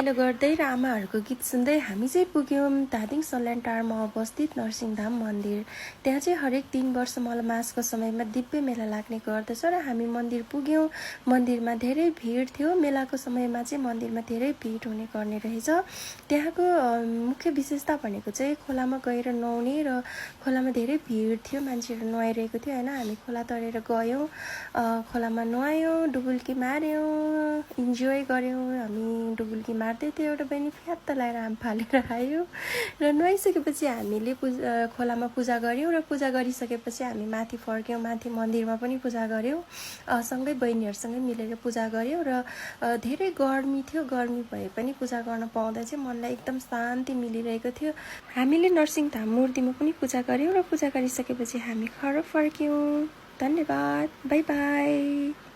रमाइलो गर्दै र आमाहरूको गीत सुन्दै हामी चाहिँ पुग्यौँ धादिङ सल्यानटारमा अवस्थित नरसिंहधाम मन्दिर। त्यहाँ चाहिँ हरेक 3 वर्ष मलमासको समयमा दिव्य मेला लाग्ने गर्दछ र हामी मन्दिर पुग्यौँ। मन्दिरमा धेरै भिड थियो। मेलाको समयमा चाहिँ मन्दिरमा धेरै भिड हुने गर्ने रहेछ। त्यहाँको मुख्य विशेषता भनेको चाहिँ खोलामा गएर नुहाउने र खोलामा धेरै भिड थियो, मान्छेहरू नुहाइरहेको थियो होइन। हामी खोला तरेर गयौँ, खोलामा नुहायौँ, डुबुल्की मार्यौँ, इन्जोय गऱ्यौँ। हामी डुबुल्की मार्दै थियो, एउटा बहिनी फ्यात्त लगाएर आम फालेर आयो र नुहाइसकेपछि हामीले खोलामा पूजा गऱ्यौँ र पूजा गरिसकेपछि हामी माथि फर्क्यौँ। माथि मन्दिरमा पनि पूजा गऱ्यौँ, सँगै बहिनीहरूसँगै मिलेर पूजा गऱ्यौँ र धेरै गर्मी थियो। गर्मी भए पनि पूजा गर्न पाउँदा चाहिँ मनलाई एकदम शान्ति मिलिरहेको थियो। हामीले नरसिंहधाम मूर्तिमा पनि पूजा गऱ्यौँ र पूजा गरिसकेपछि हामी घर फर्क्यौँ। धन्यवाद, बाई बाई।